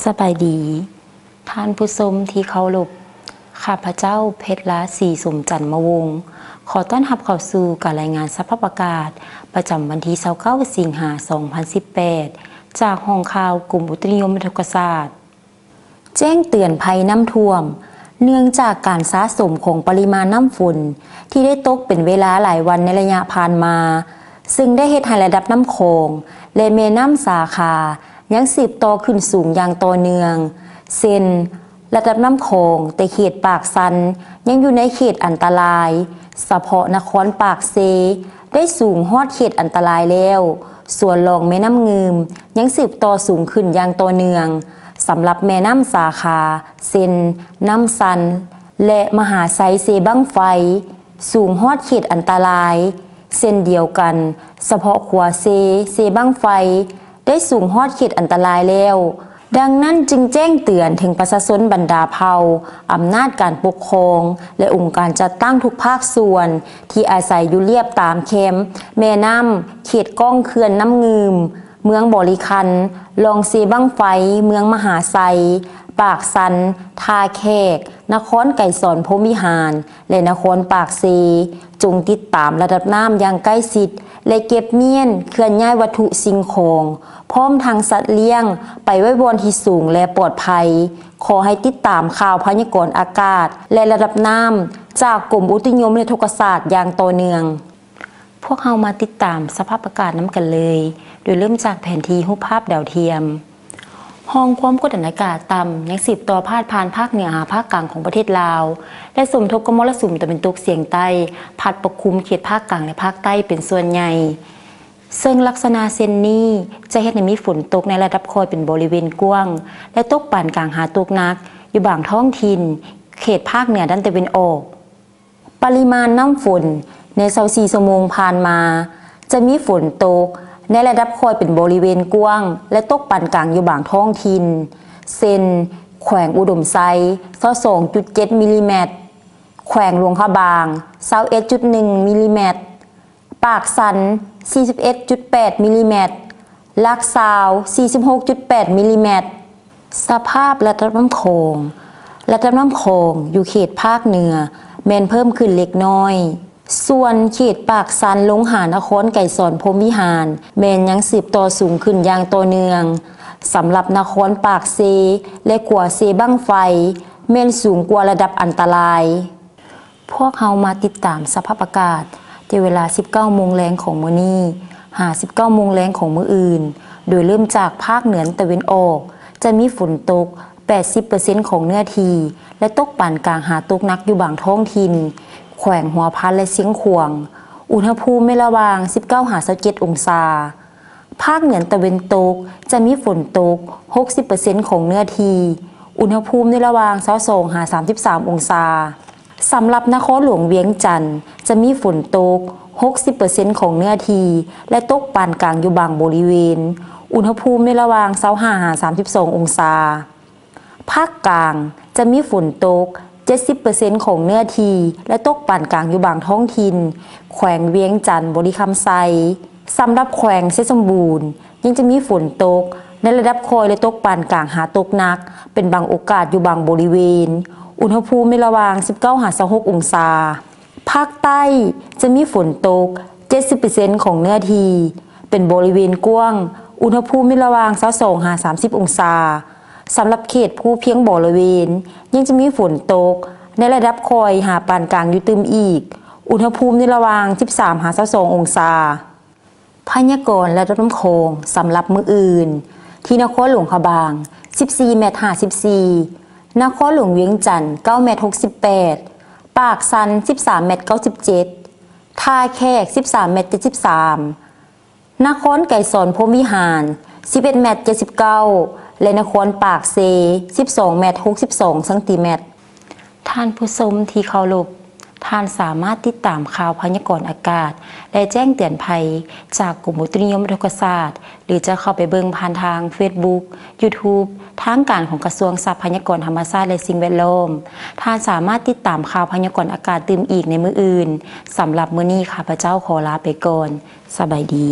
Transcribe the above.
ສະບາຍດີ ທ່ານຜູ້ຊົມທີ່ເຄົາລົບ, ຂ້າພະເຈົ້າ ເພັດລາ ສີສົມຈັນມະວົງ ຂໍຕ້ອນຮັບເຂົ້າສູ່ການລາຍງານສະພາບອາກາດ ປະຈຳວັນທີ ຊາວເກົ້າ ສິງຫາ ສອງພັນສິບແປດ ຈາກຫ້ອງຂ່າວກົມອຸຕຸນິຍົມວິທະຍຸກະສາດ. ແຈ້ງເຕືອນໄພນ້ຳຖ້ວມ ເນື່ອງຈາກການສະສົມຂອງປະລິມານນ້ຳຝົນທີ່ໄດ້ຕົກເປັນເວລາຫຼາຍວັນໃນໄລຍະຜ່ານມາ, ເຊິ່ງໄດ້ເຮັດໃຫ້ລະດັບນ້ຳຂອງ ແລະ ແມ່ນ້ຳສາຂາຍັງສືບຕໍ່ຂຶ້ນສູງຢ່າງຕໍ່ເນື່ອງ, ເຊັ່ນ ລະດັບນ້ຳຂອງແຕ່ເຂດປາກຊັນຍັງຢູ່ໃນເຂດອັນຕະລາຍ, ສະເພາະນະຄອນປາກເຊໄດ້ສູງຮອດເຂດອັນຕະລາຍແລ້ວ, ສ່ວນລອງແມ່ນ້ຳງື່ມຍັງສືບຕໍ່ສູງຂຶ້ນຢ່າງຕໍ່ເນື່ອງ. ສຳລັບແມ່ນ້ຳສາຂາ ເຊັ່ນ ນ້ຳຊັນ ແລະ ມະຫາໄຊເຊບັ້ງໄຟ ສູງຮອດເຂດອັນຕະລາຍເຊັ່ນດຽວກັນ, ສະເພາະຂົວເຊ ເຊບັ້ງໄຟ ໄດ້ສູງຮອດເຂດອັນຕະລາຍແລ້ວ. ດັ່ງນັ້ນຈຶ່ງແຈ້ງເຕືອນເຖິງປະຊາຊົນບັນດາເຜົ່າ, ອຳນາດການປົກຄອງ ແລະ ອົງການຈັດຕັ້ງທຸກພາກສ່ວນທີ່ອາໄສຢູ່ລຽບຕາມແຄມແມ່ນ້ຳ ເຂດກ້ອງເຂື່ອນນ້ຳງື່ມ, ເມືອງບໍລິຄັນ, ລອງເຊບັ້ງໄຟ, ເມືອງມະຫາໄຊ, ປາກຊັນ, ທ່າແຂກ, ນະຄອນໄກສອນພົມວິຫານ ແລະ ນະຄອນປາກເຊ ຈົ່ງຕິດຕາມລະດັບນ້ຳຢ່າງໃກ້ຊິດ ແລະ ເກັບມ້ຽນເຄື່ອນຍ້າຍວັດຖຸສິ່ງຂອງ ພ້ອມທັງສັດລ້ຽງ ໄປໄວ້ບ່ອນທີ່ສູງ ແລະ ປອດໄພ. ຂໍໃຫ້ຕິດຕາມຂ່າວພະຍາກອນອາກາດ ແລະ ລະດັບນ້ຳ ຈາກກົມອຸຕຸນິຍົມວິທະຍຸກະສາດຢ່າງຕໍ່ເນື່ອງ. ພວກເຮົາມາຕິດຕາມສະພາບອາກາດນຳກັນເລີຍ, ໂດຍເລີ່ມຈາກແຜນທີ່ຮູບພາບດາວທຽມ. ຮ່ອງຄວາມກົດອາກາດຕ່ຳຍັງສືບຕໍ່ພາດຜ່ານພາກເໜືອຫາພາກກາງຂອງປະເທດລາວ ແລະ ສົມທົບກັບມໍລະສຸມຕາເວັນຕົກສຽງໃຕ້ ພັດປົກຄຸມເຂດພາກກາງ ແລະ ພາກໃຕ້ເປັນສ່ວນໃຫຍ່, ເຊິ່ງລັກສະນະເຊັ່ນນີ້ຈະເຮັດໃຫ້ມີຝົນຕົກໃນລະດັບຄ່ອຍເປັນບໍລິເວນກວ້າງ ແລະ ຕົກປານກາງຫາຕົກໜັກຢູ່ບາງທ້ອງຖິ່ນ ເຂດພາກເໜືອດ້ານຕາເວັນອອກ. ປະລິມານນ້ຳຝົນໃນຊາວສີ່ຊົ່ວໂມງຜ່ານມາ ຈະມີຝົນຕົກໃນລະດັບຄ່ອຍເປັນບໍລິເວນກວ້າງ ແລະ ຕົກປານກາງຢູ່ບາງທ້ອງຖິ່ນ ເຊັ່ນ ແຂວງອຸດົມໄຊ ຊາວສອງຈຸດເຈັດມິລລີແມັດ, ແຂວງຫຼວງພະບາງ ຊາວເອັດຈຸດໜຶ່ງມິລລີແມັດ, ປາກຊັນ ສີ່ສິບເອັດຈຸດແປດມິລລີແມັດ, ຫຼັກຊາວ ສີ່ສິບຫົກຈຸດແປດມິລລີແມັດ. ສະພາບລະດັບນ້ຳຂອງ. ລະດັບນ້ຳຂອງຢູ່ເຂດພາກເໜືອແມ່ນເພີ່ມຂຶ້ນເລັກນ້ອຍ, ສ່ວນເຂດປາກຊັນລົງຫານະຄອນໄກສອນພົມວິຫານແມ່ນຍັງສືບຕໍ່ສູງຂຶ້ນຢ່າງຕໍ່ເນື່ອງ. ສຳລັບນະຄອນປາກເຊ ແລະ ຂົວເຊບັ້ງໄຟ ແມ່ນສູງກວ່າລະດັບອັນຕະລາຍ. ພວກເຮົາມາຕິດຕາມສະພາບອາກາດແຕ່ເວລາສິບເກົ້າໂມງແລງຂອງມື້ນີ້ ຫາສິບເກົ້າໂມງແລງຂອງມື້ອື່ນ, ໂດຍເລີ່ມຈາກພາກເໜືອຕາເວັນອອກ ຈະມີຝົນຕົກແປດສິບເປີເຊັນຂອງເນື້ອທີ່ ແລະ ຕົກປານກາງຫາຕົກໜັກຢູ່ບາງທ້ອງຖິ່ນ, ແຂວງຫົວພັນ ແລະ ຊຽງຂວາງ. ອຸນຫະພູມໃນລະຫວ່າງສິບເກົ້າຫາຊາວເຈັດອົງສາ. ພາກເໜືອຕາເວັນຕົກຈະມີຝົນຕົກຫົກສິບເປີເຊັນຂອງເນື້ອທີ່, ອຸນຫະພູມໃນລະຫວ່າງຊາວສອງຫາສາມສິບສາມອົງສາ. ສຳລັບນະຄອນຫຼວງວຽງຈັນ ຈະມີຝົນຕົກຫົກສິບເປີເຊັນຂອງເນື້ອທີ່ ແລະ ຕົກປານກາງຢູ່ບາງບໍລິເວນ, ອຸນຫະພູມໃນລະຫວ່າງຊາວຫ້າຫາສາມສິບສອງອົງສາ. ພາກກາງຈະມີຝົນຕົກເຈັດສິບເປີເຊັນຂອງເນື້ອທີ່ ແລະ ຕົກປານກາງຢູ່ບາງທ້ອງຖິ່ນ, ແຂວງວຽງຈັນ, ບໍລິຄຳໄຊ. ສຳລັບແຂວງໄຊສົມບູນ ຍັງຈະມີຝົນຕົກໃນລະດັບຄ່ອຍ ແລະ ຕົກປານກາງຫາຕົກໜັກເປັນບາງໂອກາດຢູ່ບາງບໍລິເວນ, ອຸນຫະພູມໃນລະຫວ່າງສິບເກົ້າຫາຊາວຫົກອົງສາ. ພາກໃຕ້ຈະມີຝົນຕົກເຈັດສິບເປີເຊັນຂອງເນື້ອທີ່ ເປັນບໍລິເວນກວ້າງ, ອຸນຫະພູມໃນລະຫວ່າງຊາວສອງຫາສາມສິບອົງສາ. ສຳລັບເຂດພູພຽງບໍລະເວນ ຍັງຈະມີຝົນຕົກໃນລະດັບຄ່ອຍຫາປານກາງຢູ່ຕື່ມອີກ, ອຸນຫະພູມໃນລະຫວ່າງສິບສາມຫາຊາວສອງອົງສາ. ພະຍາກອນລະດັບນ້ຳຂອງສຳລັບມື້ອື່ນ, ທີ່ນະຄອນຫຼວງພະບາງ ສິບສີ່ແມັດຫ້າສິບສີ່, ນະຄອນຫຼວງວຽງຈັນ ເກົ້າແມັດຫົກສິບແປດ, ປາກຊັນ ສິບສາມແມັດເກົ້າສິບເຈັດ, ທ່າແຂກ ສິບສາມແມັດເຈັດສິບສາມ, ນະຄອນໄກສອນພົມວິຫານ ສິບເອັດແມັດເຈັດສິບເກົ້າ ແລະ ນະຄອນປາກເຊ ສິບສອງແມັດຫົກສິບສອງຊັງຕີແມັດ. ທ່ານຜູ້ຊົມທີ່ເຄົາລົບ, ທ່ານສາມາດຕິດຕາມຂ່າວພະຍາກອນອາກາດ ແລະ ແຈ້ງເຕືອນໄພຈາກກົມອຸຕຸນິຍົມວິທະຍຸກະສາດ ຫຼື ຈະເຂົ້າໄປເບິ່ງຜ່ານທາງເຟສບຸກ, ຢູທູບ ທາງການຂອງກະຊວງຊັບພະຍາກອນທຳມະຊາດ ແລະ ສິ່ງແວດລ້ອມ. ທ່ານສາມາດຕິດຕາມຂ່າວພະຍາກອນອາກາດຕື່ມອີກໃນມື້ອື່ນ. ສຳລັບມື້ນີ້ ຂ້າພະເຈົ້າຂໍລາໄປກ່ອນ. ສະບາຍດີ.